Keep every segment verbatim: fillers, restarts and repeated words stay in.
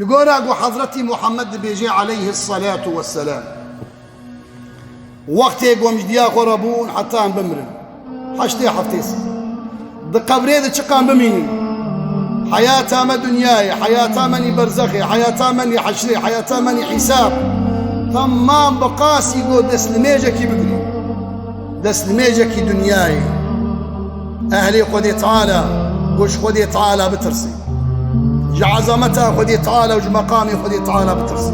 Li gora ku Hezretî Muhammed dibêje aleyhis salatu vesselam, wextê ku em ji diya xwe re bûn heta em bimirin, heştê heftê sal. Di qebrê de çiqan bimînin, heyata me dinyayê, heyata me nî berzexê, heyata me nî heşrê, heyata me nî hîsab, temam bi qasî ku destnimêjekî bigirî. Destnimêjekî dinyayê. Ehlê Xwedê Teala, ku ji Xwedê Teala bitirsî. Ji ezameta Xwedê Teala û ji meqamê Xwedê Teala bitirsî.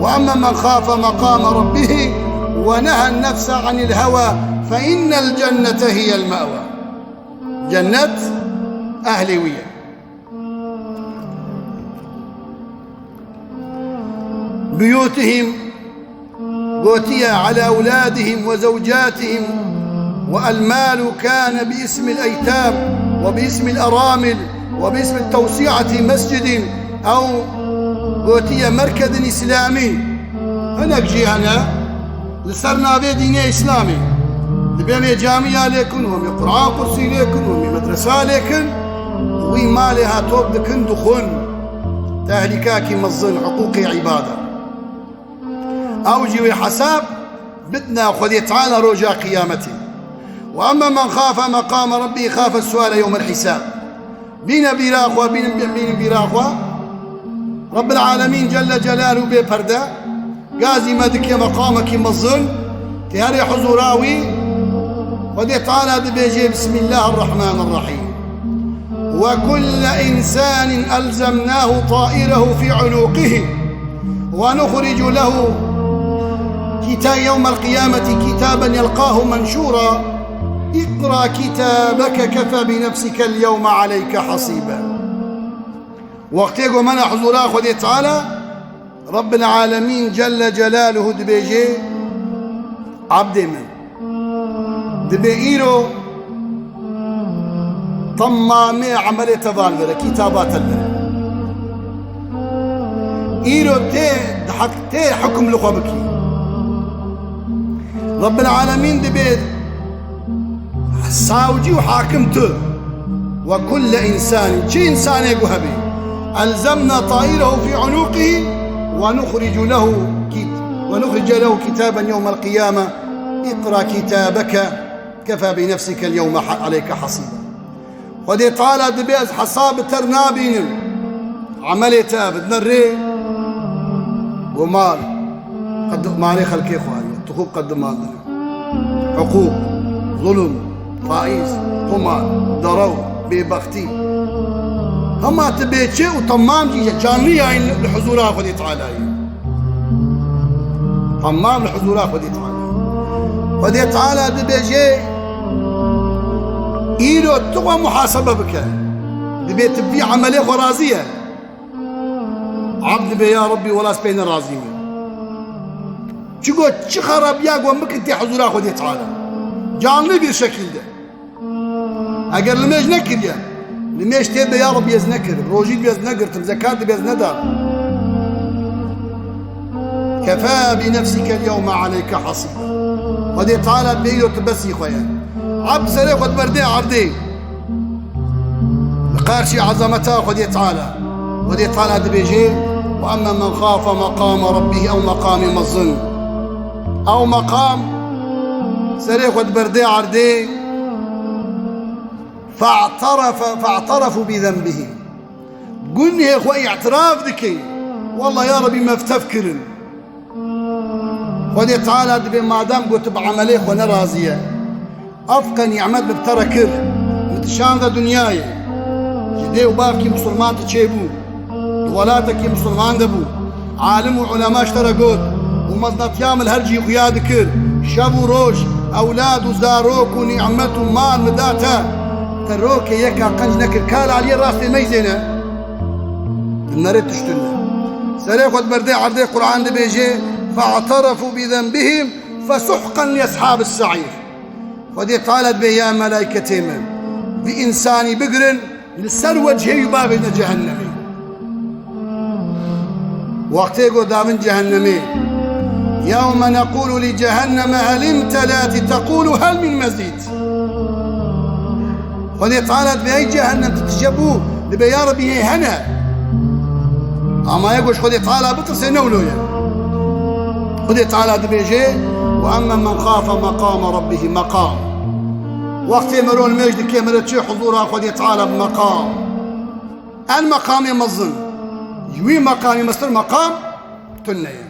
Ve emme men xafe meqame rabbih ve nehen nefse anil hewa fe innel cennete hiyel me'wa. Cennet ehlê wî ye. Buyutihim, gotiye, ala ewladihim ve zewcatihim ve elmalu kane bi ismil eytam ve bi ismil eramil ve bi ismil tewsi'ati mescidin, ew gotiye merkezin îslamî. Hinek jî hene, li ser navê dînê Îslamê. Dibê wê camiya lê kin, wê Quran kursî lê kin, wê medresa lê kin, wî malê ha top dikin, dixwin. Tehlîkakî mezin, hiqûqê îbada. Ew jî wê hesab bidna Xwedê Teala roja qiyametê. Ve emme men xafe meqame rabbî xafe suale yewmel hîsab. Bîne bîra xwe, bînin, bînin bîra xwe. Rabbil Alemîn Celle Celaluhu bê perde, gazî me dike meqamekî mezin, tê herê huzûra wî, Xwedê Teala dibêje, Bismillahirrahmanirrahîm. Ve kulle insanin elzemnahu tairehu fî unûqihî. ونخرج له كتا-، يوم القيامة كتابا يلقاه منشورا. اقرأ كتابك كفى بنفسك اليوم عليك حسيبا. Wextê ku me ne huzûra Xwedê Teala, Rabbil Alemîn Celle Celaluhu dibêje, Ebdê min, dibê îro temamê emelê te van vere, kitaba te vere. Îro tê di heq-, tê hukm li xwe bikî. Rabbil Alemîn dibê savcî û hakim tu. Ve kulle insanî, çi insanê ku hebî, elzemna tairehu fî unûqî ve nuxricu lehu kit-, ve nuxrice lehu kitaben yewmel qiyame. Iqra kitabeke kefa bi nefsike l-yewme ha-, aleyke hasîba. Xwedê Teala dibê ez hesab bi ter nabînim. Emelê te ev dine rê û mal. Qed malê xelkê xwe heye. Tu xwe qed mal dine. Hiqûq, zulm, faiz, qumar, derew, bêbextî. Hema tu bêçê û temam jî canlî yayîn li huzûra Xwedê Teala yî. Temam li huzûra Xwedê Teala. Xwedê Teala dibêje, îro tu xwe muhasebe bike. Dibê tu vî emelê xwe razî ye. Abd dibê, ya Rabbî, wela ez pê ne razî me. Çiko çi xerabiya ku em bikin tê huzûra Xwedê Teala. Canlî bir şekilde. Eger limêj nekiriye, limêj tê be, ya Rabbî ez nekirim, rojî dibê ez negirtim, zekat dibê ez nedarim. Kefa bi nefsike l-yewme aleyke hasîba. Xwedê Teala dibê îro tu besî xwe ye. Ebd serê xwe diberdê erdê. Li qarşî ezameta Xwedê Teala. Xwedê Teala dibêje, "Ve emme men xafe meqame rabbî", ew meqamê mezin. Ew meqam serê xwe diberdê erdê. Fe'terefe, fe'terefu bi zenbihim. Gunhê xwe îtiraf dike. Wela ya Rebî me ev tev kirin. Xwedê Teala dibê madem ku tu bi emelê xwe nerazî ye, ev qe nîmet min bi te re kir, min tu şande dinyayê. Ji dê û bavkî misilman tu çêbû, di welatekî misilman de bû. Alim û ulema ji te re got û meznatiya min li her cî xuya dikir. Şev û roj, ewlad û zarok û nîmet û mal min da te. Te rokê yeka qenc nekir. Ka li aliyê rastê meyzêne. Di nerê tiştin ne. Serê xwe diberdê erdê, Quran dibêje, "Fe'terefu bi zenbihim fesuhqen li eshabis se'îr." Xwedê Teala dibê, ya melayketê min, bi însanî bigirin, li ser wecihê wî bavêne cehennemê. Wextê ku davin cehennemê, "Yewme neqûlu li cehenneme hel imtelati teqûlu hel min mezîd." Xwedê Teala dibê, ey cehennem, tu tije bû, dibê, ya Rebî, hê hene. Ama yek ku ji Xwedê Teala bitirse, ne wilo ye. Xwedê Teala dibêje, "Ve emmen men xafe meqame rabbihî meqam." Wextê mero nimêj dike, mero çê huzûra Xwedê Teala bi meqam. En meqamê mezin. Ji wî meqamî mestir meqam tune ye.